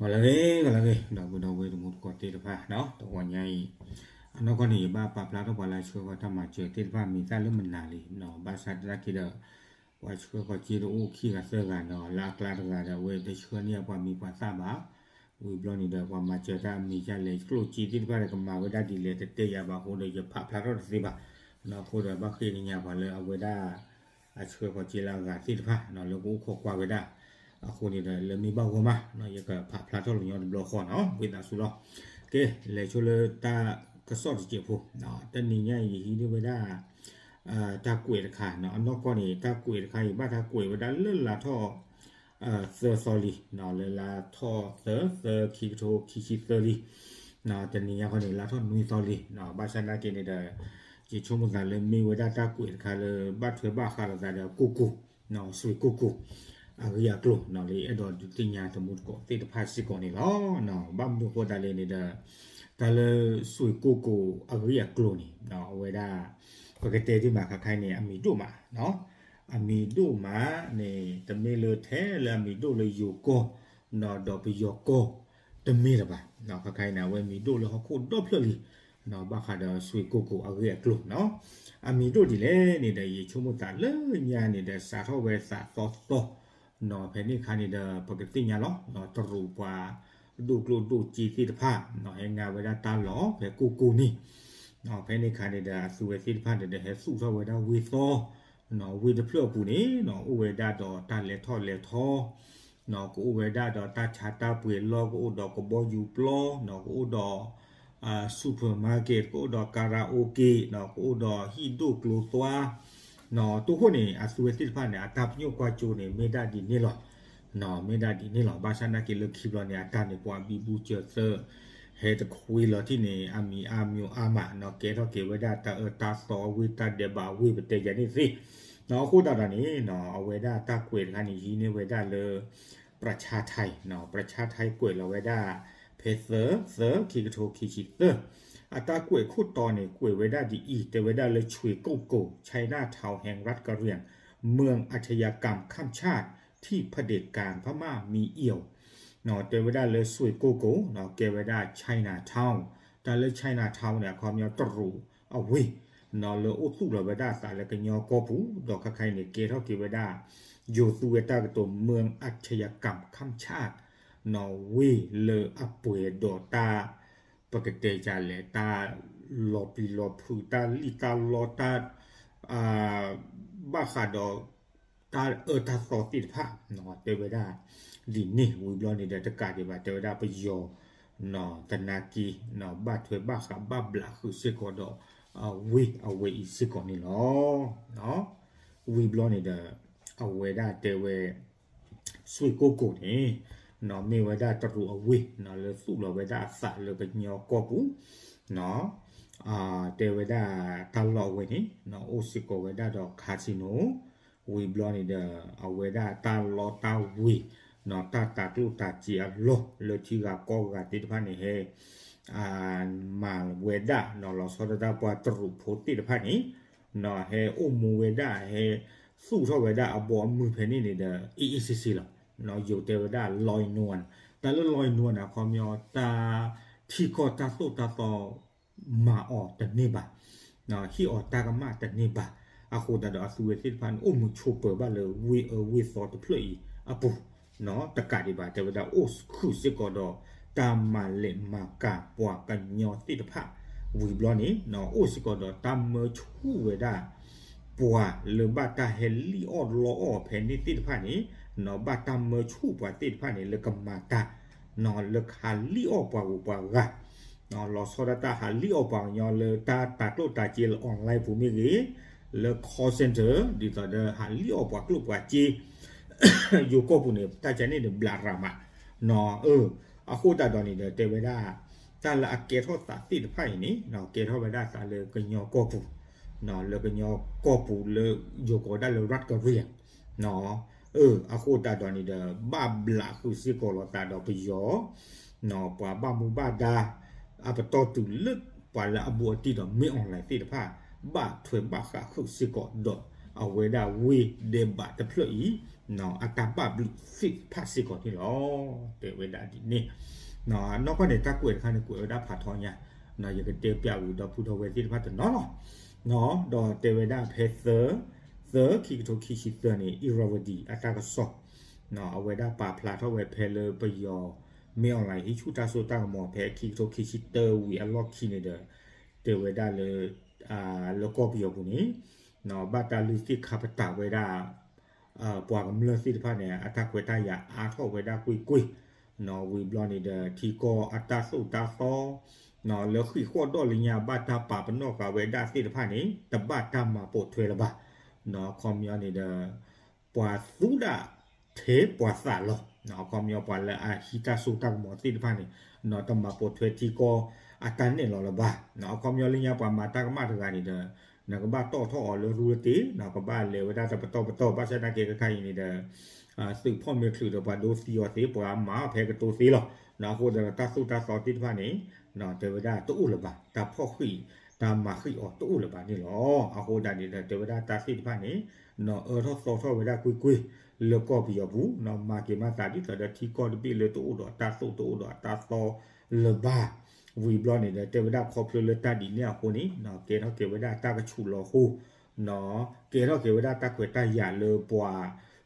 ဂီၤလၢအဂ့ၤ ဂီၤလၢအဂ့ၤ ဒီပုၢ်ဒီဝဲၢ်တံၤသကိးသ့ၣ်တဖၣ်နီၤ, တဂီၤညါအံၤ အနီၢ်ကီၢ်န့ၣ် ယဘၣ်ပာ်ဖျါထီၣ်ပှၤလၢအဆှၢဃီၤတၢ်မၤစၢၤသ့ၣ်တဖၣ် မ့ၢ်တၢ်လၢမနုၤလံနီၤ, ဘၣ်ဆၣ်သနာ်က့ဒီး ပှၤဆှၢဃီၤစ့တအိၣ် ခံဂၤသၢဂၤနီၤ, လၢအကျါတဂၤဒီး အဝဲတဆှၢန့ၢ်ပှၤမံၤပှၤသၣ်ဘၣ်. ဝံၤဘျီန့ၣ်ဒီး ပှၤမၤစၢၤတၢ်မံၤဒ်လဲၣ် ကျိၣ်စ့သ့ၣ်တဖၣ်ဒီး ကမၤဝဲဒၣ်ဒ်လဲၣ် တတဲယၤဘၣ်အဃိဒီး ယပာ်ဖျါထီၣ်တသ့ဘၣ်နီၤ. အဃိဒီး ဘၣ်ဃ့ကညးပှၤလၢအဝဲဒၣ် အဆှၢဃီၤစ့လၢအဂၤသ့ၣ်တဖၣ်နီၤ လၢကအိၣ်ခိးကွၢ်ဝဲဒၣ်အဃိန့ၣ်ဒီး လၢမ့ၢ်ဘၣ်ဂီၢ်မးနီၤ ယကပာ်ဖျါထီၣ်လီၤညီတဘျီဃီနီၤ, ဝံသးစူၤလီၤ. ကဲ လဲၤဆိလၢတၢ်ကစီၣ်တစဲးဖိ, တနံၤညါအံၤ ယဟံးန့ၢ်ဝဲဒၣ် တၢ်ကွဲးတခါနီၤ, အနီၢ်ကီၢ်န့ၣ် တၢ်ကွဲးတခါအံၤ ဘၣ်တၢ်ကွဲးဝဲဒၣ်လၢလါထီၣ် သၢသီလံ, လၢလါထီၣ်သၢ သၢ ခံကထိခံဆံသၢလံ, တနံၤညါခီန့ၣ် လါထီၣ်နွံသီလံ, ဘၣ်ဆၣ်သနာ်က့န့ၣ်ဒီး ယဆိကမိၣ်သးလၢမ့ၢ်ဝဲဒၣ်တၢ်ကွဲးတခါလၢ ဘၣ်ထွဲဘၣ်ဃးလိာ်သးဒီး ကိၣ်ကိၣ် ဆွ့ကိၣ်ကိၣ် အဂ့ၢ်အကျိၤနီၤ လၢအဲၣ်ဒိးဒုးသ့ၣ်ညါတမူတကိးသ့ၣ်တဖၣ်စ့ၢ်ကီးန့ၣ်လီၤ. ဘၣ်မနုၤအဃိသတးလဲၣ်န့ၣ်ဒီး တၢ်လၢဆွ့ကိၣ်ကိၣ်အဂ့ၢ်အကျိၤန့ၣ် အဝဲဒၣ် ပကတဲတ့ၢ်မး ခါခါအံၤန့ၣ် အမံၤဒိၣ်မး, အမံၤဒိၣ်မးန့ၣ် တမ့ၢ်လၢထဲလၢအမံၤဒိၣ်လၢယိၤကီၢ် ဒီးပယီၤကီၢ်တမ့ၢ်လၢၤဘၣ်. ခါခါအံၤန့ၣ် အဝဲမံၤဒိၣ်လၢဟီၣ်ခိၣ်ဒီဖျၢၣ်လံ ဘၣ်ဃးဒီးဆွ့ကိၣ်ကိၣ်အဂ့ၢ်အကျိၤနီၤ. အမံၤဒိၣ်ဒ်လဲၣ်န့ၣ်ဒီး ယဆိကမိၣ်သးလၢညါန့ၣ်ဒီး စးထီၣ်ဝဲသးသီသီနီၤ, ဖဲန့ၣ်အခါန့ၣ်ဒီး ပကသ့ၣ်ညါလီၤ တရူးပှၤဒိၣ်ကျိၣ်ဒိၣ်စ့သ့ၣ်တဖၣ် ဟဲငါဝဲဒၣ်တၢ်လီၢ်ဖဲကိၣ်ကိၣ်န့ၣ်, ဖဲန့ၣ်အခါန့ၣ်ဒီး အသုဝဲသ့ၣ်တဖၣ်န့ၣ်ဒီး ဟဲသူၣ်ထီၣ်ဝဲဒၣ်ဝ့ၢ်သီ ဝ့ၢ်တဖျၢၣ်အပူၤန့ၣ် အိၣ်ဝဲဒၣ်ဒီးတၢ်လဲၤထီၣ်လဲၤထီ ကအိၣ်ဝဲဒၣ်ဒီးတၢ်ဆါတၢ်ပှ့ၤလီၢ်, ကအိၣ်ဒီးကဘီယူၤပျီ, ကအိၣ်ဒီး supermarket, ကအိၣ်ဒီး karaoke, ကအိၣ်ဒီးဟံၣ်ဒိၣ်ကျိသွါ, တိၢ်ဃိန့ၣ် အသုဝဲသ့ၣ်တဖၣ်န့ၣ် အတၢ်ပညိၣ်ကွၢ်စိန့ၣ် မ့ၢ်ဒၣ်ဒ်န့ၣ်လီၤ. မ့ၢ်ဒၣ်ဒ်န့ၣ်လီၤ. ဘၣ်ဆၣ်သနာ်က့လၢခံဘျီန့ၣ် အတၢ်န့ၣ် ပှၤဘံဘူစၢၤသၢ ဟဲတခွ့လီၤထံၣ်န့ၣ် အမံၤအါမံၤအါမးနီၤ, ကဲထီၣ်က့ၤဝဲဒၣ်တၢ်အၢတၢ်သီအဝ့ၢ် တၢ်ဒဲးဘးအဝ့ၢ် ပတဲယၤန့ၣ်သ့. အဃိသတးဒီးန့ၣ် အဝဲဒၣ်တၢ်ကွဲးတခါန့ၣ် ဟံးန့ၢ်ဝဲဒၣ်လၢ ပြၢၡါထဲ, ပြၢၡါထဲကွဲးလီၤဝဲဒၣ် ဖဲသၢ သၢ ခံကထိခံဆံသၢ, အတၢ်ကွဲးခိၣ်တီန့ၣ် ကွဲးဝဲဒၣ်ဒ်အံၤ, တဲဝဲဒၣ်လၢ ဆွ့ကိၣ်ကိၣ် Chinatown แห่งรัฐกะเหรี่ยง เมืองอาชญากรรมข้ามชาติที่เผด็จการพม่ามีเอี่ยว တဲဝဲဒၣ်လၢ ဆွ့ကိၣ်ကိၣ် ကဲဝဲဒၣ် Chinatown, တၢ်လၢ Chinatown န့ၣ် အခီပညီတရူးအဝ့ၢ် လၢအိၣ်သူၣ်လီၤဝဲဒၣ်အသးလၢကညီကီၢ်ပူၤ, ဒီးခါခါအံၤန့ၣ် ကဲထီၣ်က့ၤဝဲဒၣ် ယိၤသူဝဲတၢ်ကတိၤ เมืองอาชญากรรมข้ามชาติ ဝ့ၢ်လၢအပှဲၤဒီးတၢ် ပကတဲဒ်လဲၣ် တၢ်လီၤပျံၤလီၤဖုး တၢ်လံၣ်တၢ်လီ တၢ် ဘၣ်ဃးဒီး တၢ်အၢတၢ်သီသ့ၣ်တဖၣ် တဲဝဲဒၣ်ဒ်န့ၣ်. ဝံၤဘျီန့ၣ်ဒီး တကးဒံးဘၣ် တဲဝဲဒၣ်ပယီၤ သနာ်က့ ဘၣ်ထွဲဘၣ်ဃးဘၣ်ဘျးဃုာ်စ့ၢ်ကီးဒီး အဝ့ၢ်အဝဲအံၤစ့ၢ်ကီးန့ၣ်လီၤ. ဝံၤဘျီန့ၣ်ဒီး အဝဲဒၣ်တဲဝဲ ဆွ့ကိၣ်ကိၣ်န့ၣ် မ့ၢ်ဝဲဒၣ်တရူးအဝ့ၢ် လၢသူၣ်လီၤဝဲဒၣ်အသးလၢကညီကီၢ်ပူၤ တဲဝဲဒၣ်တၢ်လီၢ်အဝဲန့ၣ် အိၣ်စ့ၢ်ကီးဝဲဒၣ်ဒီး casino, ဝံၤဘျီန့ၣ်ဒီး အဝဲဒၣ်တၢ်လီၢ်တၢ်ဝ့ၢ် တၢ်တၤကျိၣ်တၤစ့အလီၢ် လၢထံဂၤကီၢ်ဂၤသ့ၣ်တဖၣ်န့ၣ် ဟဲ မၤဝဲဒၣ် လီၤဆီဒၣ်တၢ်ပှၤတရူးဖိသ့ၣ်တဖၣ်န့ၣ် ဟဲအိၣ်မူဝဲဒၣ် ဟဲသူၣ်ထီၣ်ဝဲဒၣ်အဘီအမုၢ်ဖဲန့ၣ်န့ၣ်ဒီး အ့ၣ်အ့ၣ်ဆ့ဆ့လီၤ. ယိၤတဲဝဲဒၣ် လီနွံ တၢ်လၢလီနွံန့ၣ် အခီပညီ တၢ်ထံကီၢ်တၢ်သိၣ်တၢ်သီ မၤအီၤတန့ၢ်ဘၣ်, ဟ့ၣ်အီၤတၢ်ကမၣ်တန့ၢ်ဘၣ်. အဃိသတးဒီးအသုဝဲသ့ၣ်တဖၣ်န့ၣ် အိၣ်မူဆိးပၢၤဘၣ်လၢဝ့ၢ်အၢဝ့ၢ်သီတဖျၢၣ်အံၤအပူၤ တကးဒံးဘၣ် တဲဝဲဒၣ်အိၣ်ဃုာ်စ့ၢ်ကီးဒီး တၢ်မၤလဲၤမၤကၤပှၤကညီသ့ၣ်တဖၣ် ဝံၤဘျီန့ၣ် အိၣ်စ့ၢ်ကီးဒီးတၢ်မၢဆူၣ်ဝဲဒၣ် ပှၤလၢဘၣ်တၢ်ဟဲလံၣ်အီၣ်လီအီၣ်ဖဲန့ၣ်သ့ၣ်တဖၣ်န့ၣ် ဘၣ်တၢ်မၢဆူၣ်ပှၤသ့ၣ်တဖၣ်န့ၣ် လၢကမၤတၢ် လၢကဟးလံၣ်အီၣ်ပှၤဂုၤပှၤဂၤ လီၤဆီဒၣ်တၢ်ဟးလံၣ်အီၣ်ပှၤကညီလၢတၢ်တၤကျိၣ်တၤစ့လၢ online ပူၤမ့ၢ်ဂ့ၤ, လၢ call center ဒ်သိးဒီးဟးလံၣ်အီၣ်ပှၤကျိၣ်ပှၤစ့ ယိၤကီၢ်ပူၤန့ၣ် တၢ်ကန့ၣ်န့ၣ် ဘျးရၤမး အဃိသတးဒီးန့ၣ်ဒီး တဲဝဲဒၣ် တၢ်လၢအကဲထီၣ်သးသ့ၣ်တဖၣ်အံၤန့ၣ် ကဲထီၣ်ဝဲဒၣ်သးလၢကညီကီၢ်ပူၤ လၢကညီကီၢ်ပူၤလၢ ယိၤကိးဒၣ်လၢ ရၢတ်ကရံၣ် အဃိသတးဒီးန့ၣ်ဒီး ဘၣ်ဘျးဃုာ်စ့ၢ်ကီးလိာ်သးဒီးပယီၤ ပှၤဘၣ်မူဘၣ်ဒါ အပတီၢ်တုၤလၢ ပှၤလၢအဘူးအတံၢ်ဒီးမ့ၢ် online သ့ၣ်တဖၣ် ဘၣ်ထွဲဘၣ်ဃးဃုာ်စ့ၢ်ကီးဒီး အဝဲဒၣ်ဝ့ၢ်ဒဲးဘးတဖျၢၣ်အံၤ အတၢ်ဘၣ်ဘျုးသ့ၣ်တဖၣ်စ့ၢ်ကီးန့ၣ်လီၤ. တဲဝဲဒၣ်ဒ်န့ၣ် နီၢ်ကီၢ်န့ၣ် တၢ်ကွဲးတခါန့ၣ် ကွဲးဝဲဒၣ်ဖးထီညါ, ယကတဲပျးဝံၤဒီပုၢ်ဒီဝဲၢ်သ့ၣ်တဖၣ်တနီၤလီၤ. ဒီးတဲဝဲဒၣ်ဖဲသၢ သၢ ခံကထိခံဆံသၢန့ၣ် အံၣ်ရၣ်ဝဒံ အတၢ်ကစီၣ် အဝဲဒၣ်ပာ်ဖျါထီၣ်ဝဲဖဲလၢပယီၤ မ့ၢ်အီၣ်လဲၣ် ဟံးဆူၣ်တၢ်စိတၢ်ကမီၤ ဖဲခံကထိခံဆံတၢဝံၤအလီၢ်ခံန့ၣ်ဒီး တဲဝဲဒၣ်လၢ လၢကီၢ်ပယီၤပူၤန့ၣ် ဘၣ်တၢ်လုၢ်သ့ၣ်ခါပတာ်ဝဲဒၣ် ပှၤကမျၢၢ်သ့ၣ်တဖၣ်န့ၣ် အတၢ်ခွဲးတၢ်ယာ်အါထီၣ်ဝဲဒၣ်ကွ့ၢ်ကွ့ၢ်, ဝံၤဘျီန့ၣ်ဒီး ထံကီၢ်အတၢ်သိၣ်တၢ်သီ လၢဃံးဃီၣ်ဒီၣ်လၢညါ ဘၣ်တၢ်ပာ်ပနီၣ်ဃာ်ဝဲဒၣ်သ့ၣ်တဖၣ်န့ၣ် တဘၣ်တၢ်မၤပိာ်ထွဲလၢၤဘၣ်. အခီပညီန့ၣ်ဒီး ပှၤသူဒၣ်ထဲပှၤသးလီၤ. အခီပညီပှၤလၢအဟံးတၢ်စိတၢ်ကမီၤသ့ၣ်တဖၣ်န့ၣ် တမၤပိာ်ထွဲထံကီၢ်အတၢ်နဲၣ်လီၤလၢၤဘၣ်. အခီပညီလၢညါပှၤမၤတၢ်ကမၣ်တဂၤန့ၣ်ဒီး နကဘၣ်တီၣ်ထီၣ်အီၤလၢရူလၢတ့, ကဘၣ်လဲၤဝဲဒၣ်တပတီၢ်ပတီၢ် ဘၣ်ဆၣ်သနာ်က့ခဲခါအံၤန့ၣ်ဒီး သုးဖီၣ်မ့ၢ်ချုးဒီးပှၤဒိသံအီၤသ့ ပှၤမၤအီၤဖဲကတိၤသ့လီၤ. အဃိဒီးတၢ်သိၣ်တၢ်သီသ့ၣ်တဖၣ်န့ၣ် တဲဝဲဒၣ်တအိၣ်လၢၤဘၣ်, တၢ်ဖီၣ်ဃံး တၢ်မၤဃံးအီၤတအိၣ်လၢၤဘၣ်န့ၣ်လီၤ. အဃိဒၣ်န့ၣ်ဒီး တဲဝဲဒၣ်တၢ်သ့ၣ်တဖၣ်န့ၣ် အၢထီၣ်သီထီၣ်ဝဲဒၣ်ကွ့ၢ်ကွ့ၢ် လၢကီၢ်ပယီၤပူၤ မၤက့ၤမၤသးဒ်သိးဒီးထံကီၢ်တဘ့ၣ်လၢတအိၣ်ဒီးတၢ်သိၣ်တအိၣ်ဒီးတၢ်သီလၢၤဘၣ်. ဝံၤဘျီန့ၣ်ဒီး တဲဝဲဒၣ်ခီဖျိလၢတၢ်ဒ်န့ၣ်အဃိန့ၣ် ကဲထီၣ်က့ၤဝဲဒၣ်တၢ်ကဆူးလီၤဟိ ကဲထီၣ်က့ၤဝဲဒၣ်တၢ်ခွဲးတၢ်ယာ်လၢပှၤ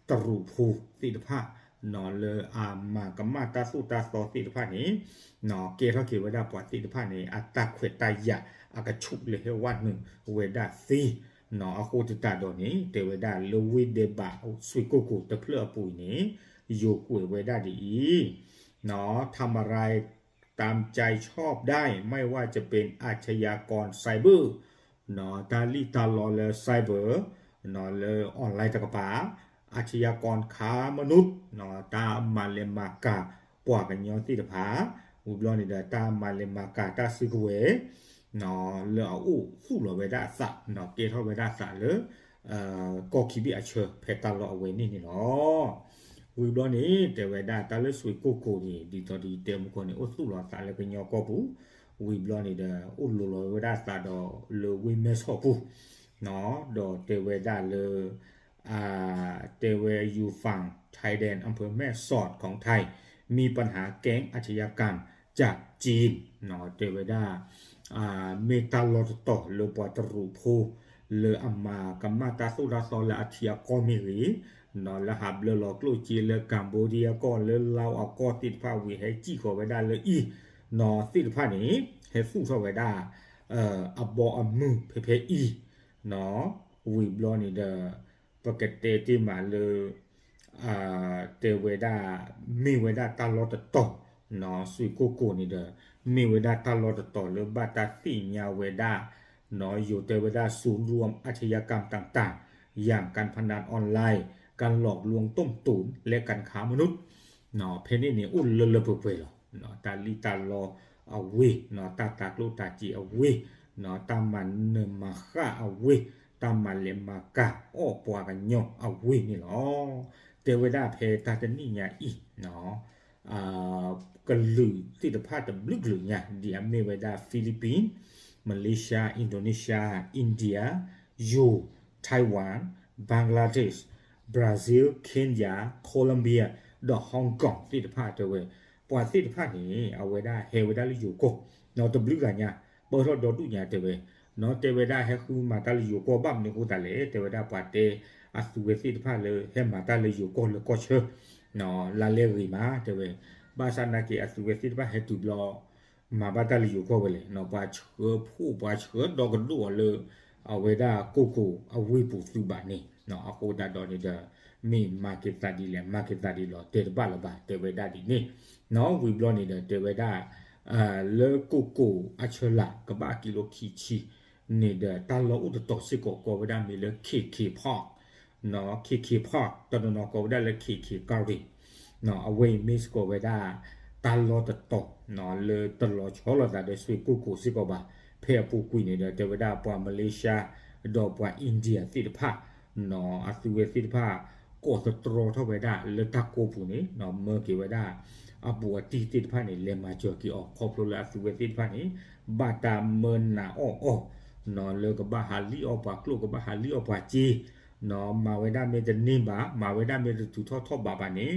တရူးဖိသ့ၣ်တဖၣ် လၢအမၤကမၣ်တၢ်သိၣ်တၢ်သီသ့ၣ်တဖၣ်န့ၣ် ကဲထီၣ်က့ၤဝဲဒၣ်ပှၤသ့ၣ်တဖၣ်န့ၣ် အတၢ်ခွဲးတၢ်ယာ်အကဆူးလၢဟဲဝဲနုာ်ဝဲဒၣ်သ့ အဃိသတးဒီးန့ၣ် တဲဝဲဒၣ်လၢဝ့ၢ်ဒဲးဘး စွ့ၣ်ကိၣ်ကိၤတဖျၢၣ်အပူၤအံၤန့ၣ် ယိၤကွဲးဝဲဒၣ်ဒ်အံၤ ทำอะไรตามใจชอบได้ ไม่ว่าจะเป็นอาชญากรไซเบอร์ တၢ်လံၣ်တၢ်လီလၢ cyber လၢ online တကပၤ อาชญากรค้ามนุษย์ တၢ်မၤလဲၤမၤကၤပှၤကညီသ့ၣ်တဖၣ် ဝံၤဘျီန့ၣ်ဒီး တၢ်မၤလဲၤမၤကၤတၢ်စုကဝဲၤ လၢအအိၣ်သူၣ်လီၤဝဲဒၣ်အသး ကဲထီၣ်ဝဲဒၣ်သးလၢ ကီၢ်ခံဘ့ၣ်အဆၢ ဖဲတၢ်လီၢ်အဝဲန့ၣ်န့ၣ်လီၤ. ဝံၤဘျီန့ၣ် တဲဝဲဒၣ်တၢ်လၢစွ့ၣ်ကိၣ်ကိၤန့ၣ် ဒ်သိးဒ်တဲမူကီၢ်န့ၣ် အိၣ်သူၣ်လီၤသးလၢကညီကီၢ်ပူၤ ဝံၤဘျီန့ၣ်ဒီး အိၣ်လိၤလီၤဝဲဒၣ်သးဒီးလၢဝ့ၢ်မဲၢ်ဆီးပူၤ ဒီးတဲဝဲဒၣ်လၢ တဲဝဲ อยู่ฝั่งชายแดนอำเภอแม่สอดของไทย มีปัญหาแก๊งอาชญากรจากจีน တဲဝဲဒၣ် မ့ၢ်တၢ်လီၢ်တတီၤလၢပှၤတရူးဖိ လၢအမၤကမၣ်တၢ်သိၣ်တၢ်သီလၢအထံအကီၢ်မ့ၢ်ဂ့ၤ, လၢဟးဘျၢလီၤကျိၣ်စ့လၢ Cambodia အကီၢ် လၢ Laos အကီၢ်သ့ၣ်တဖၣ်ဝံၤ ဟဲစံၣ်ဃီၤဝဲဒၣ်လၢအံၤ သ့ၣ်တဖၣ်န့ၣ် ဟဲသူၣ်ထီၣ်ဝဲဒၣ် အဘီအမုၢ်ဖဲဖဲအံၤ ဝံၤဘျီန့ၣ်ဒီး ပကတဲတ့ၢ်မးလၢ တဲဝဲဒၣ် မ့ၢ်ဝဲဒၣ်တၢ်လီၢ်တတီၤ စွ့ၣ်ကိၣ်ကိၤန့ၣ်ဒီး မ့ၢ်ဝဲဒၣ်တၢ်လီၢ်တတီၤလၢဘၣ်တၢ်သ့ၣ်ညါဝဲဒၣ် ယိၤတဲဝဲဒၣ် ศูนย์รวมอาชญากรรมต่างๆ อย่างการพนันออนไลน์ การหลอกลวงต้มตุ๋น และการค้ามนุษย์ ဖဲန့ၣ်န့ၣ် အိၣ်လၢလၢပှဲၤပှဲၤလီၤ. တၢ်လံၣ်တၢ်လီအဝ့ၢ်, တၢ်တၤကျိၣ်တၤစ့အဝ့ၢ်, တၢ်မၤနၢၤမၤဃၣ်အဝ့ၢ်, တၢ်မၤလဲၤမၤကၤအီၣ်ပှၤကညီအဝ့ၢ်န့ၣ်လီၤ. တဲဝဲဒၣ်ဖဲတၢ်တနံၣ်ညါအံၤ ကလုာ်သ့ၣ်တဖၣ်တဘျုးကလုာ်ညါ ဒ်အမ့ၢ်ဝဲဒၣ် Philippines, Malaysia, Indonesia, India, ယိၤ, Taiwan, Bangladesh, Brazil, Kenya, Colombia ဒီး Hong Kong သ့ၣ်တဖၣ်တဲဝဲ ပှၤသ့ၣ်တဖၣ်န့ၣ် အဝဲဒၣ်ဟဲဝဲဒၣ်လၢယိၤကီၢ် တဘျုးဂၤညါ ပၢၢ်ထီၣ်ဒီဒူၣ်ညါတဲဝဲ တဲဝဲဒၣ်ဟဲဃုမၤတၢ်လၢယိၤကီၢ်ဘၣ်မနုၤအဃိသတးလဲၣ် တဲဝဲဒၣ်ပှၤတဲအသုဝဲသ့ၣ်တဖၣ်လၢဟဲမၤတၢ်လၢယိၤကီၢ်လၢကီၢ်ဆၢ လါလဲဂ့ၤမးတဲဝဲ ဘၣ်ဆၣ်သနာ်က့အသုဝဲသ့ၣ်တဖၣ်ဟဲတုၤဘျီ မၤဘၣ်တၢ်လၢယိၤကီၢ်ဝဲလဲၣ် ပှၤဆှၢဖှိၣ်ပှၤဆှၢဒီကဒိၣ်အီၤလၢ အဝဲဒၣ်ကိၢ်ကိၢ်အဝ့ၢ်ပူၤသုးဘၣ်န့ၣ် အဃိသတးဒီးန့ၣ်ဒီး မ့ၢ်မၤက့ၤသးဒ်လဲၣ် မၤက့ၤသးဒ်လဲၣ် တဲတဘၣ်လၢၤဘၣ် တဲဝဲဒၣ်ဒ်န့ၣ် ဝံၤဘျီန့ၣ်ဒီး တဲဝဲဒၣ် လၢကိၢ်ကိၢ်အဆၢလၢ် ကဘၣ်ကံလိခံဆံန့ၣ်ဒီး တၢ်လီၢ်အိၣ်တတီၤစ့ၢ်ကီးကိးဝဲဒၣ်မ့ၢ်လၢ K K Park, K K Park တနီၤနီၤကိးဝဲဒၣ်လၢ K K Garden အဝဲအံၤမ့ၢ်စ့ၢ်ကီးဝဲဒၣ် တၢ်လီၢ်တတီၤ လၢတလီၤဆီလိာ်သးဒီးစွ့ၣ်ကိၢ်ကိၢ်စ့ၢ်ကီးဘၣ် ဖဲအပူၤကွံာ်န့ၣ်ဒီး တဲဝဲဒၣ်ပှၤ Malaysia ဒီးပှၤ India သ့ၣ်တဖၣ် အသုဝဲသ့ၣ်တဖၣ် ကိးသတြီထီၣ်ဝဲဒၣ်လၢတၢ်ကိးပူၤန့ၣ် မၢက့ၤဝဲဒၣ် အဘူးအတံၢ်သ့ၣ်တဖၣ်န့ၣ် လဲၤမၤစၢၤက့ၤအီၤ ခီဖျိလၢအသုဝဲသ့ၣ်တဖၣ်န့ၣ် ဘၣ်တၢ်မၢနးအီၣ်အီၤ လၢကဘၣ်ဟးလံၣ်အီၣ်ပှၤကျိၣ် ကဘၣ်ဟးလံၣ်အီၣ်ပှၤစ့ မၤဝဲဒၣ်မ့ၢ်တန့ၢ်ဘၣ်, မၤဝဲဒၣ်မ့ၢ်တတုၤထီၣ်ထီၣ်ဘးဘၣ်န့ၣ်,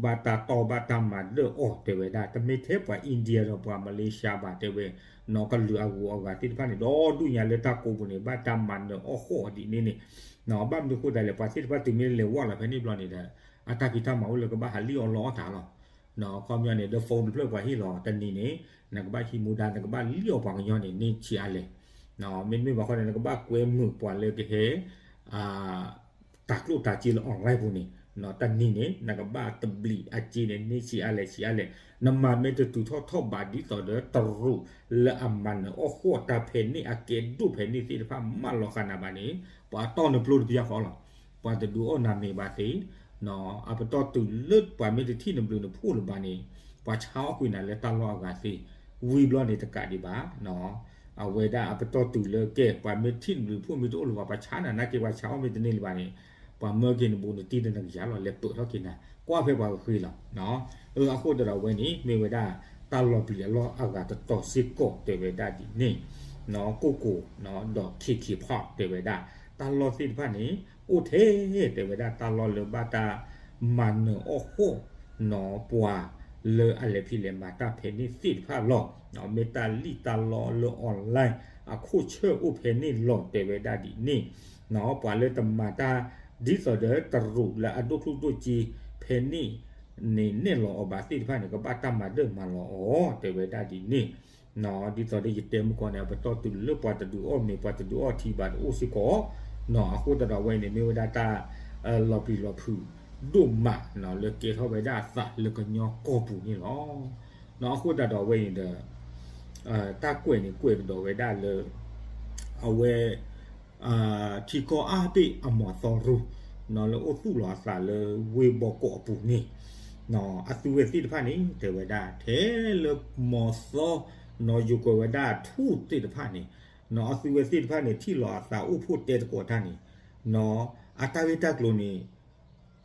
ဘၣ်တၢ်တီဘၣ်တၢ်မၤဒၢၣ်အီၤ တဲဝဲဒၣ်, တမ့ၢ်ထဲပှၤ India ဒီးပှၤ Malaysia ဘၣ် တဲဝဲ, နီၢ်ကလုာ်အဂုၤအဂၤသ့ၣ်တဖၣ်န့ၣ် ဒီဒူၣ်ညါလၢတၢ်ကိးပူၤန့ၣ် ဘၣ်တၢ်မၤနၢၤအီၣ်ဃီၣ်အီၤဒ်န့ၣ်န့ၣ်, ဘၣ်မနုၤဃိသတးလဲၣ် ပှၤသ့ၣ်တဖၣ်တုၤမ့ၢ်လဲၤဝဲလီၤဖဲန့ၣ်ဘျီန့ၣ်ဒီး အတၢ်ဖံးတၢ်မၤအိၣ်လၢကဘၣ်ဟးလံၣ်အီၣ်လီအီၣ်တၢ်လီၤ. ခီပညီန့ၣ် ဒီး phone တဖျၢၣ်ပှၤဟ့ၣ်လီၤတနံၤန့ၣ်, နကဘၣ်ဟံးမူဒါ နကဘၣ်လံၣ်အီၣ်ပှၤကညီန့ၣ် န့ၢ်ဆံးအါလဲၣ်, မ့တမ့ၢ်ဘၣ်ဃီန့ၣ် နကဘၣ်ကွဲမုာ်ပှၤလၢကဟဲ တၤကျိၣ်တၤစ့လၢ online ပူၤန့ၣ်, တနံၤန့ၣ် နကဘၣ်တဘျံးအစ့န့ၣ် န့ၢ်ဆံးအါလဲၣ်ဆံးအါလဲၣ်, နမၤမ့ၢ်တတုၤထီၣ်ထီၣ်ဘးဒ်သိးဒီးတရူးလၢအမၤနၢၤအီၣ်ဃီၣ်တၢ်ဖဲန့ၣ် အကဲဒိၣ်ဖဲန့ၣ်သ့ၣ်တဖၣ် မၢလီၤဃာ်နၤဘၣ်န့ၣ်, ပှၤတီၢ်နပျိတပယီၢ်ဃီလီၤ. ပှၤတဒုးအီၣ်နၤမ့ၤဘၣ်သ့, အပတီၢ်တုၤလၢပှၤမ့ၢ်တထံၣ်နဘျုးနဖှိၣ်လၢၤဘၣ်န့ၣ်, ပှၤဆါအီၣ်ကွံာ်နၤလၢတၢ်လီၢ်အဂၤသ့, ဝံၤဘျီန့ၣ်တကးဒံးဘၣ် အဝဲဒၣ်အပတီၢ်တုၤလၢကဲ ပှၤမ့ၢ်ထံၣ်နဘျုးနဖှိၣ်မ့ၢ်တအိၣ်လၢၤဘၣ် ပှၤဆါနၤနာ်က့ ပှၤဆါအီၣ်မ့ၢ်တန့ၢ်လၢၤဘၣ်န့ၣ်, ပှၤမၢက့ၤနဘူးနတံၢ်ဒီးနကယၤလီၤ လဲၤပၢၢ်ထီၣ်က့ၤနၤ ကွၢ်ဖဲပှၤကဃ့လီၤ. အဃိသတးဒီးအဝဲန့ၣ် မ့ၢ်ဝဲဒၣ်တၢ်လီၤပျံၤအလီၢ်အဂၤတတီၤစ့ၢ်ကီး တဲဝဲဒၣ်ဒ်န့ၣ်, ကိၢ်ကိၢ် ဒီး ခ့ခ့ဖီၣ် တဲဝဲဒၣ်, တၢ်လီၢ်သ့ၣ်တဖၣ်န့ၣ် အိၣ်ထဲ တဲဝဲဒၣ် တၢ်လီၢ်လၢဘၣ်တၢ်မၤနၢၤအီၣ်ဃီၣ် နီၢ်ပှၤလၢအလဲၤဖံးလဲၤမၤတၢ်ဖဲန့ၣ်သ့ၣ်တဖၣ်လီၤ. မ့ၢ်တၢ်လံၣ်တၢ်လီလၢ online အခိၣ်ဆၢၣ်အိၣ်ဖဲန့ၣ်လီၤ တဲဝဲဒၣ်ဒ်န့ၣ်, ပှၤလၢတမၤတၢ်ဒ်သိးဒီးတရူးလၢအဒိၣ်ကျိၣ်ဒိၣ်စ့ဖဲန့ၣ်န့ၣ် နဲၣ်လီၤအီၤဘၣ်သ့ၣ်တဖၣ်န့ၣ် ကဘၣ်တၢ်မၤဒၢၣ်မၤလီၤအီၤ တဲဝဲဒၣ်ဒ်န့ၣ်, ဒ်သိးဒီးယတဲမုၢ်ကီၢ်န့ၣ် အပတီၢ်တုၤလၢပှၤတဒုးအီၣ်မ့ၤ ပှၤတဒုးအီၣ်ထံဘၣ်တအိၣ်စ့ၢ်ကီး, အဃိသတးဒီးအဝဲန့ၣ် မ့ၢ်ဝဲဒၣ်တၢ်လီၤပျံၤလီၤဖုးဒိၣ်မး လၢကဲထီၣ်ဝဲဒၣ်အသးလၢကညီကီၢ်ပူၤန့ၣ်လီၤ. အဃိသတးဒီးအဝဲန့ၣ်ဒီး တၢ်ကွဲးန့ၣ်ကွဲးကဒီးဝဲဒၣ်လၢ အဝဲ ထံကီၢ်အါဘ့ၣ်အမီၤသီရူ လၢအိၣ်သူၣ်လီၤအသးလၢဝ့ၢ်ဘီကီးအပူၤန့ၣ်, အသုဝဲသ့ၣ်တဖၣ်န့ၣ် တဲဝဲဒၣ် ထဲလၢမီၤသီ ယိၤကွဲးဝဲဒၣ်ထူၣ်သ့ၣ်တဖၣ်န့ၣ်, အသုဝဲသ့ၣ်တဖၣ်န့ၣ် ထံၣ်လီၤအသးအိၣ်ဖှိၣ်တဲသကိးတၢ်န့ၣ်, အတၢ်ဂ့ၢ်တၢ်ကျိၤန့ၣ်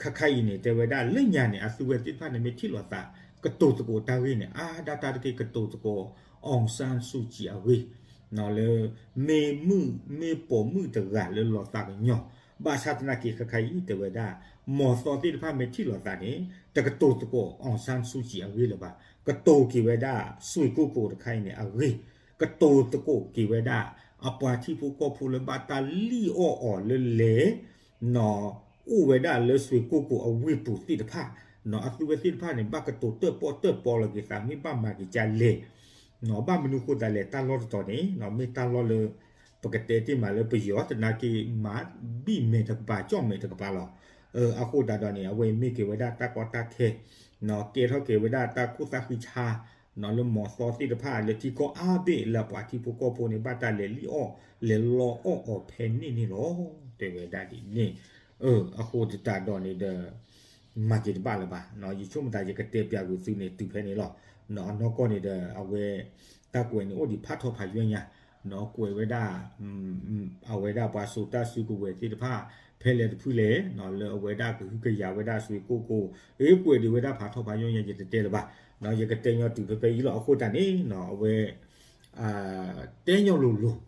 ခါခါအံၤန့ၣ် တဲဝဲဒၣ်လၢညါန့ၣ် အသုဝဲသ့ၣ်တဖၣ်န့ၣ် မ့ၢ်ထံၣ်လီၤသး ကတိၤသကိးတၢ်ဂ့ၢ်န့ၣ် အါဒၣ်တၢ်တက့ၢ် ကတိၤသကိး အောင်ဆန်းစုကြည် အဂ့ၢ် လၢ မ့ၢ်မုၣ်မ့ၢ်ပိာ်မုၣ်တဂၤလၢလီၤသးကညီၤ, ဘၣ်ဆၣ်သနာ်က့ ခါခါအံၤ တဲဝဲဒၣ် မီၤသီသ့ၣ်တဖၣ်မ့ၢ်ထံၣ်လီၤသးန့ၣ် တကတိၤသကိး အောင်ဆန်းစုကြည် အဂ့ၢ်လၢၤဘၣ်, ကတိၤက့ၤဝဲဒၣ် ဆွေကိုကို တခါအံၤန့ၣ် အဂ့ၢ်, ကတိၤသကိးက့ၤဝဲဒၣ် အပှၤထံဖိကီၢ်ဖိလၢဘၣ်တၢ်လံၣ်အီၣ်အီၤလၢလဲၤ အိၣ်ဝဲဒၣ်လၢ ဆွေကိုကို အဝ့ၢ်ပူၤသ့ၣ်တဖၣ်, အသုဝဲသ့ၣ်တဖၣ်န့ၣ် ဘၣ်ကတိၤတၢၣ်ပီၣ်တၢၣ်ပီလီၤက့ၤသး မ့ၢ်ဘၣ်မၤက့ၤကလဲၣ်, ဘၣ်မနုၤဃိသတးလဲၣ် တၢ်လီၢ်တတီၤန့ၣ် မ့ၢ်တၢ်လီၢ်လၢ ပကတဲတ့ၢ်မးလၢပယီၤသနာ်က့ မၤဘံၣ်မဲာ်တကပၤ ကၠီၣ်မဲာ်တကပၤလီၤ. အဃိသတးဒီးန့ၣ် အဝဲမ့ၢ်က့ၤဝဲဒၣ်တၢ်ကီတၢ်ခဲ ကဲထီၣ်က့ၤဝဲဒၣ်တၢ်ခိၣ်သၣ်ဃံဆါ လၢမီၤသီသ့ၣ်တဖၣ်လၢထံကီၢ်အါဘ့ၣ်လၢအပှၤထံဖိကီၢ်ဖိန့ၣ် ဘၣ်တၢ်လဲၤလံၣ်အီၣ် လဲၤလီအီၣ်အီၤဖဲန့ၣ်န့ၣ်လီၤ. တဲဝဲဒၣ်ဒ်န့ၣ်, အဃိသတးဒီးန့ၣ်ဒီး မၤက့ၤတဘၣ်လၢၤဘၣ်, ယဆိကမိၣ်သးယကတဲပျးကွံာ်သုန့ၣ်တုၤဖဲန့ၣ်လီၤ. အနီၢ်ကီၢ်န့ၣ်ဒီး အဝဲ တၢ်ကွဲးန့ၣ်အိၣ်ဒံးဖးထီဖးယွဲညါ, ကွဲးဝဲဒၣ် အဝဲဒၣ်ပှၤစိာ်တၢ်စုကဝဲၤသ့ၣ်တဖၣ် ဖဲလဲၣ်တဖုလဲၣ် လၢအဝဲဒၣ်ကဟုကယာ်ဝဲဒၣ် ဆွေကိုကို, အ့ ကွဲးဒံးဝဲဒၣ်ဖးထီဖးယွဲညါ ယတတဲလၢၤဘၣ်, ယကတဲညီတုၤဖဲဖဲအံၤလီၤ. အဃိသတးန့ၣ် အဝဲ တဲညီလိၤလိၤ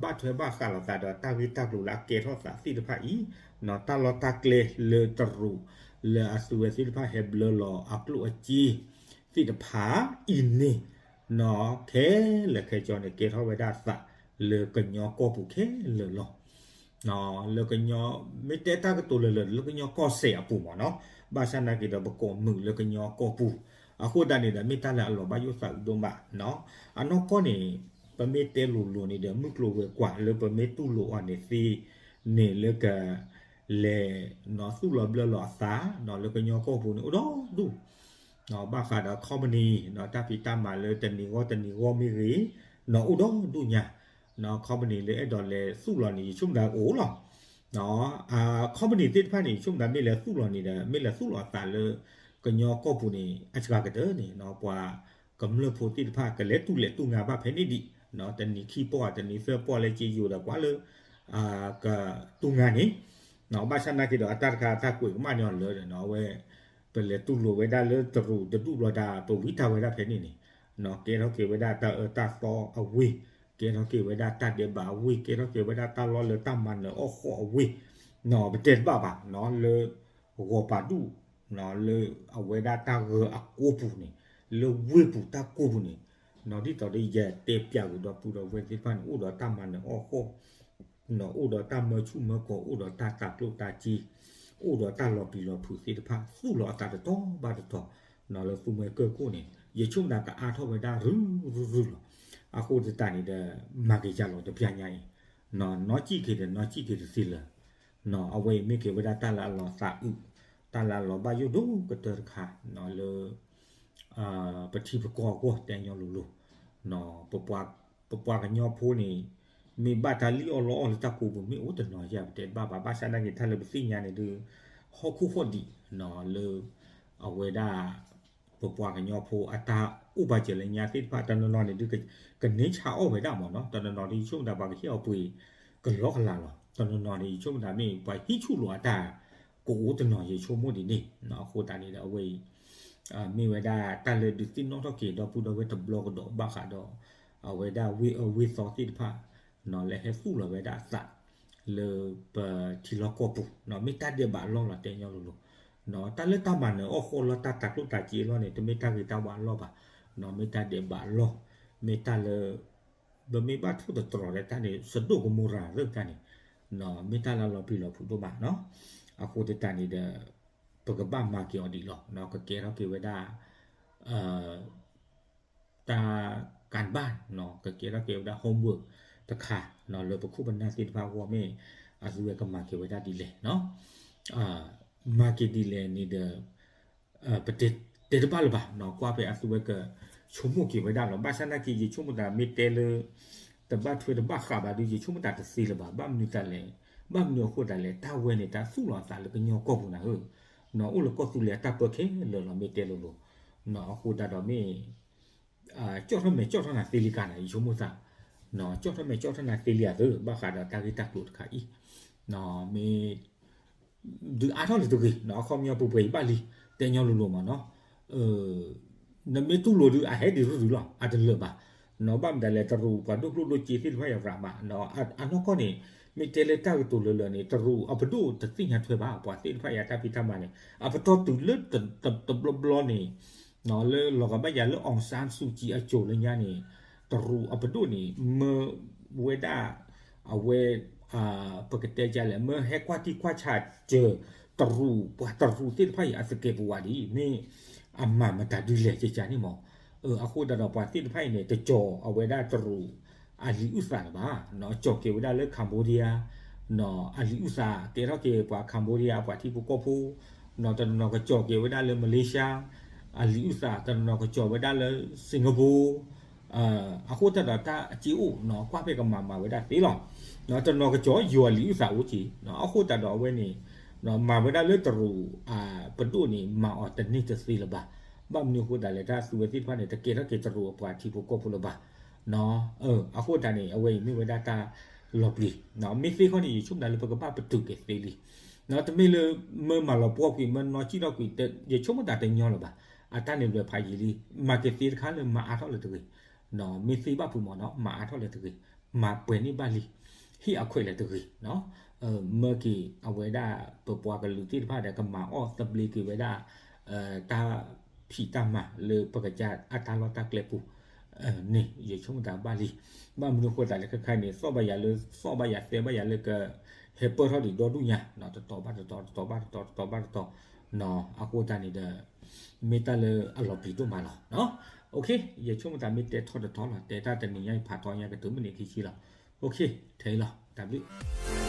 ဘၣ်ထွဲဘၣ်ဃးလိာ်သးဒီးတၢ်ဂ့ၢ်တၢ်ကျိၤလၢအကဲထီၣ်သးသ့ၣ်တဖၣ်အံၤ, တၢ်လီၢ်တၢ်ကျဲလၢတရူး လၢအသုဝဲသ့ၣ်တဖၣ်ဟဲဘျၢလီၤအကျိၣ်အစ့သ့ၣ်တဖၣ်အံၤန့ၣ်, ခဲလၢာ်ခဲဆ့န့ၣ် ကဲထီၣ်ဝဲဒၣ်သးလၢကညီကီၢ်ပူၤခဲလၢာ်လီၤ. လၢကညီ မ့ၢ်တဲတၢ်ကတိၤလၢာ်လၢာ်လၢကညီကီၢ်စဲၣ်အပူၤမ့ၢ်နီၤ, ဘၣ်ဆၣ်နာ်က့ဒီးပကိးမုာ်လၢကညီကီၢ်ပူၤ, အဃိသတးန့ၣ်ဒီး မ့ၢ်တၢ်လၢအလီၤဘၣ်ယိၣ်သးအုးဒိၣ်မးနီၤ, အနီၢ်ကီၢ်န့ၣ် ပမ့ၢ်တဲလိၤလိၤန့ၣ်ဒီး မုၢ်ကျိၤဝဲၤကွာ်လၢပမ့ၢ်တူၢ်လိာ်အီၤန့ၣ်သ့န့ၣ်လၢက လဲၤနီၤသူၣ်လီၤဘျၢလီၤအသး လၢကညီကီၢ်ပူၤန့ၣ်အိၣ်ဒီဒူၣ် ဘၣ်ဃးဒီး company တၢ်ဖံးတၢ်မၤလၢတနံၤဂီၢ်တနံၤဂီၢ်မ့ၢ်ဂ့ၤ နီၤအိၣ်ဒီဒူၣ်ညါ, company လၢအဲၣ်ဒိးလဲၤသူၣ်လီၤန့ၣ် ယဆိကမိၣ်ဒၣ်ကအိၣ်လီၤ. company သ့ၣ်တဖၣ်န့ၣ် ယဆိကမိၣ်ဒၣ်မ့ၢ်လဲၤသူၣ်လီၤန့ၣ်ဒီး မ့ၢ်လဲၤသူၣ်လီၤအသးလၢ ကညီကီၢ်ပူၤန့ၣ် အစှၤကတၢၢ်န့ၣ် ပှၤကမျၢၢ်ဖိသ့ၣ်တဖၣ်ကလဲၤတူၢ်လဲၤတူၢ်ငါဘၣ်ဖဲန့ၣ်ဒံး, တနံၤခံပီၢ် တနံၤသၢပီၢ်လၢက့ယိၤဒီးကွၢ်လၢ ကတူၢ်ငါန့ၣ်, ဘၣ်ဆၣ်နာ်က့ဒီးအတၢ်တခါတၢ်ကွဲးကမၣ်န့ၢ်အီၤလၢာ်ဒီး အဝဲ ပလဲၤတူၢ်လိာ်ဝဲဒၣ်လၢတရူးတဒူၣ်ဘျီဒီး ပဝံတၢ်ဝဲဒၣ်ဖဲန့ၣ်န့ၣ်, ကဲထီၣ်က့ၤဝဲဒၣ်တၢ်အၢတၢ်သီအဝ့ၢ် ကဲထီၣ်က့ၤဝဲဒၣ်တၢ်ဒဲးဘးအဝ့ၢ်, ကဲထီၣ်က့ၤဝဲဒၣ်တၢ်လီၢ်လၢတၢ်မၤနၢၤအီၣ်ဃီအဝ့ၢ်, ပတဲတဘၣ်ဘၣ်နီၤ လၢဂီၤပာ်ဒူၣ် လၢအဝဲဒၣ်တၢ်ဂၢၤအကိးပူၤန့ၣ်, လၢဝ့ၢ်ပူၤတၢ်ကိးပူၤန့ၣ်, နီၤ ဒ်သိးဒီးယတဲပၠးကဒီးပုၢ်ဒီးဝဲၢ်သ့ၣ်တဖၣ်န့ၣ် အိၣ်ဒီးတၢ်မၤနၢၤအီၣ်ဃီ အိၣ်ဒီးတၢ်မၢဆူၣ်မၢကီၤ, အိၣ်ဒီးတၢ်တၤကျိၣ်တၤစ့, အိၣ်ဒီးတၢ်လီၤပျံၤလီၤဖုးသ့ၣ်တဖၣ် သူၣ်လီၤအသးတတီၤဘၣ်တတီၤ, နီၤ လၢသူမှဲကၢၢ်ခိၣ်န့ၣ် ယဆိကမိၣ်သးကအါထီၣ်ဝဲဒၣ်ရုၢ်ရုၢ်ရုၢ်လီၤ. အဃိသတးန့ၣ်ဒီး မၤက့ၤယၤလီၤတပျၢ်ညါအံၤ, နီၤ နီၢ်ကံၣ်က့ၤဒီးနီၢ်ကံၣ်က့ၤတသ့လၢၤ, နီၤ အဝဲအံၤမ့ၢ်က့ၤဝဲဒၣ်တၢ်လၢအလီၤသးအုး, တၢ်လၢအလီၤဘၣ်ယိၣ်ဒိၣ်ကတၢၢ်တခါ, နီၤ လၢ ပထံပကီၢ်အဂီၢ် တဲညီလိၤလိၤ, ပပှၤကညီဖိန့ၣ် မ့ၢ်ဘၣ်တၢ်လံၣ်အီၣ်လီအီၣ်လၢတၢ်ကိးပူၤ မ့ၢ်အိၣ်တနီၤယၤ ပတဲတဘၣ်ဘၣ်, ဘၣ်ဆၣ်သနာ်က့ တၢ်လၢပသ့ၣ်ညါန့ၣ်ဒုး ဟီၣ်ခိၣ်ဟီၣ်ဒံး လၢ အဝဲဒၣ် ပပှၤကညီဖိအတၢ်အိၣ်ဘၣ်စၢၤလၢညါသ့ၣ်တဖၣ် တနီၤနီၤန့ၣ်ဒုး ကန့ၢ်ဆါအီၣ်ဝဲဒၣ်မ့ၢ်နီၤ, တနီၤနီၤဒုး ယဆိကမိၣ်သးပှၤကဟ့ၣ်အီၤပှ့ၤကလီကလီလီၤ, တနီၤနီၤန့ၣ် ယဆိကမိၣ်သးမ့ၢ်ပှၤဟံးဆူၣ်လိာ်အတၢ်ကအိၣ်တနီၤ ယဆိကမိၣ်ဒ်န့ၣ်, အဃိသတးန့ၣ်ဒီးအဝဲအံၤ မ့ၢ်ဝဲဒၣ်တၢ်လၢဒုးသ့ၣ်နီၣ်ထီၣ်က့ၤဒီပုၢ်ဒီဝဲၢ်တဘျီကဒီးဘၣ်ဃးဒီး အဝဲဒၣ်ဝ့ၢ်အၢဝ့ၢ်သီသ့ၣ်တဖၣ် လၢဟဲသူၣ်လီၤဝဲဒၣ်အသး လၢပထံလီၢ်ကီၢ်ပူၤ မ့ၢ်တၢ်ဒဲးဘးအလီၢ်လီၤ တဲညီလိၤလိၤ, တၢ်လၢတၢ်မၤနၢၤအီၣ်ဃီလီၤ တၢ်တၤကျိၣ်တၤစ့အလီၢ်န့ၣ် တမ့ၢ်တၢ်ဂ့ၤတၢ်ဝါအလီၢ်ဘၣ်, မ့ၢ်တၢ်ဒဲးဘးအလီၢ်, မ့ၢ်တၢ်လၢ ပမ့ၢ်ဘၣ်ထိၣ်သတြီၤဒီးတၢ်န့ၣ် စဒိၣ်ကမိရၤသ့ၣ်တဖၣ်န့ၣ် မ့ၢ်တၢ်လၢအလီၤပျံၤလီၤဖုးဒိၣ်မးနီၤ, အဃိသတးန့ၣ်ဒီး ပကဘၣ်မၤက့ၤအီၤဒံးလီၤ, ကကဲထီၣ်က့ၤဝဲဒၣ် တၢ် การบ้าน ကကဲထီၣ်က့ၤဝဲဒၣ် homework တခါ လၢပခိၣ်ပနၢ်သ့ၣ်တဖၣ်အဂီၢ် မ့ၢ်အသုဝဲကမၤက့ၤဝဲဒၣ်ဒ်လဲၣ်နီၤ, မၤက့ၤဒ်လဲၣ်န့ၣ်ဒီး ပတဲတဘၣ်လၢၤဘၣ်နီၤ, ကွၢ်ဖဲအသုဝဲကဆိကမိၣ်က့ၤဝဲဒၣ်လီၤ, ဘၣ်ဆၣ်သနာ်က့ ယဆိကမိၣ်သးမ့ၢ်တဲလၢ တဘၣ်ထွဲတဘၣ်ဃးဘၣ်ဒီး ယဆိကမိၣ်သးတသ့လၢၤဘၣ်, ဘၣ်မနုၤတၢ်လဲၣ်, ဘၣ်မနုၤအဃိသတးလဲၣ်, တၢ်ဝဲန့ၣ် တၢ်သူၣ်လီၤအသးလၢကညီကီၢ်ပူၤနၤဧၢ, အိၣ်လၢကီၢ်သူလ့ၤအတၢ်ပၢခဲလၢာ်လီၤ မ့ၢ်တဲလိၤလိၤ, အဃိသတးဒီးမ့ၢ် ကၠီၣ်ထီၣ်မဲာ်ကၠီၣ်ထီၣ်နၤသ့လံကါနၤ ယဆိကမိၣ်သး, ကၠီၣ်ထီၣ်မဲာ်ကၠီၣ်ထီၣ်နၤသ့လံအသၢ ဘၣ်ဃးဒီးတၢ်ဂ့ၢ်တၢ်ကျိၤတခါအံၤ, မ့ၢ် ဒုးအါထီၣ်လၢတဂ့ၤနီၤ, အခီပညီပှဲၤပှဲၤအံၤဘၣ်လံ, တဲညီလိၤလိၤမးနီၤ, နမ့ၢ်တူၢ်လိာ်ဒုး အဟဲဒံးရုၢ်ရုၢ်လီၤ, အတလၢာ်ဘၣ်, နီၤ ဘၣ်မတၤလဲၣ် တရူးပှၤဒိၣ်ကျိၣ်ဒိၣ်စ့သ့ၣ်တဖၣ်ယၤရးမး, အနီၢ်ကီၢ်န့ၣ် မ့ၢ်တဲလၢတၢ်ကတိၤလၢလၢာ်န့ၣ် တရူးအပဒိၣ်တသ့ၣ်ညါထွဲဘၣ် ပှၤသ့ၣ်တဖၣ်ယၤတၢ်ဖံးတၢ်မၤန့ၣ် အပတီၢ်တုၤလၢတဘျီဘျီန့ၣ် လၢလီၤကဘၣ်ယၤလၢ အောင်ဆန်းစုကြည် အစိၤလၢညါန့ၣ် တရူးအပဒိၣ်န့ၣ် မၢဝဲဒၣ် အဝဲ ပကတဲဒ်လဲၣ် မၢဟဲကွၢ်ထံကွၢ်ဆးစၢၤ တရူး ပှၤတရူးသ့ၣ်တဖၣ်အံၤအသကဲးပဝးဒ်အံၤ မ့ၢ်အမၤမတၤဒ်လဲၣ်ကကန့ၣ်မး, အဃိသတးဒီးပှၤသ့ၣ်တဖၣ်အံၤန့ၣ် တကၠီၤအဝဲဒၣ်တရူး အလံာ်အုၣ်သးလၢၤဘၣ်, ကၠီၤက့ၤဝဲဒၣ်လၢ Cambodia အလံာ်အုၣ်သး ကဲထီၣ်က့ၤပှၤ Cambodia ပှၤထံဖိကီၢ်ဖိ, တနီၤနီၤကကၠီၤက့ၤဝဲဒၣ်လၢ Malaysia အလံာ်အုၣ်သး, တနီၤနီၤကကၠီၤဝဲဒၣ်လၢ Singapore အဃိသတးဒီးတၢ်အစ့အိၣ်နီၤ ကွၢ်ဖဲကမၤမၤဝဲဒၣ်သ့လီၤ, တနီၤကကၠီၤယိၤအလံာ်အုၣ်သးအိၣ်က့ၤ, အဃိသတးဒီးအဝဲန့ၣ် မၤဝဲဒၣ်လၢတရူး ပဒိၣ်န့ၣ် မၤအီၤတန့ၢ်တသ့လၢၤဘၣ်, ဘၣ်မနုၤအဃိသတးလဲၣ် တၢ်သုဝဲသ့ၣ်တဖၣ်န့ၣ် တကဲထီၣ်က့ၤတရူးအပှၤထံဖိကီၢ်ဖိလၢၤဘၣ်, အဃိသတးန့ၣ် အဝဲအံၤမ့ၢ်ဝဲဒၣ်တၢ်လီၤပျံၤ, မ့ၢ်သ့ခီန့ၣ် ယဆိကမိၣ်သးလၢပကဘၣ်ပတုာ်က့ၤသ့လံ တမ့ၢ်လၢ မၢမၤလီၤပှီၢ်ကွံာ် မၢနီၢ်ကံၣ်ထီၣ်ကွံာ် ယဆိကမိၣ်သးတညီလၢၤဘၣ်, အတၢ်န့ၣ်လွဲဖးယံာ်လံ, မၤက့ၤသ့တခါလၢမၤအါထီၣ်လၢၤတဂ့ၤ, မ့ၢ်သ့ဘၣ်ဖုးမးနီၤ မၤအါထီၣ်လၢၤတဂ့ၤ, မၤပှဲၤန့ၢ်ဘၣ်လံ, ဟ့ၣ်အခွဲးလၢၤတဂ့ၤ, မၢက့ၤအဝဲဒၣ် ပပှၤကလုာ်သ့ၣ်တဖၣ်ဒီး ကမၤအီၣ်သဘျ့က့ၤဝဲဒၣ် တၢ်ဖံးတၢ်မၤလၢပကစၢ်အတၢ်လီၢ်တၢ်ကျဲပူၤ န့ၣ် ယဆိကမိၣ်သးဘၣ်လံ, ဘၣ်မနုၤအဃိသတးလဲၣ် ခဲခါအံၤန့ၣ် သီၣ်ဘၣ်ယၤလၢ သီၣ်ဘၣ်ယၤသဲဘၣ်ယၤလၢက ဟဲပၢၢ်ထီၣ်ဒံးဒီဒူၣ်ညါ တတီၤဘၣ်တတီၤ တတီၤဘၣ်တတီၤ တတီၤဘၣ်တတီၤ, အဃိသတးန့ၣ်ဒီး မ့ၢ်တၢ်လၢအလီၤပျံၤဒိၣ်မးလီၤ, ယဆိကမိၣ်သးမ့ၢ်တဲထီၣ်တတီၤလီၤ တဲတၢ်တနံၤညါအံၤဖးထီညါကတုၤမုၢ်နံၤခံဆံလီၤ, ထဲအံၤလီၤ တၢ်ဘျုး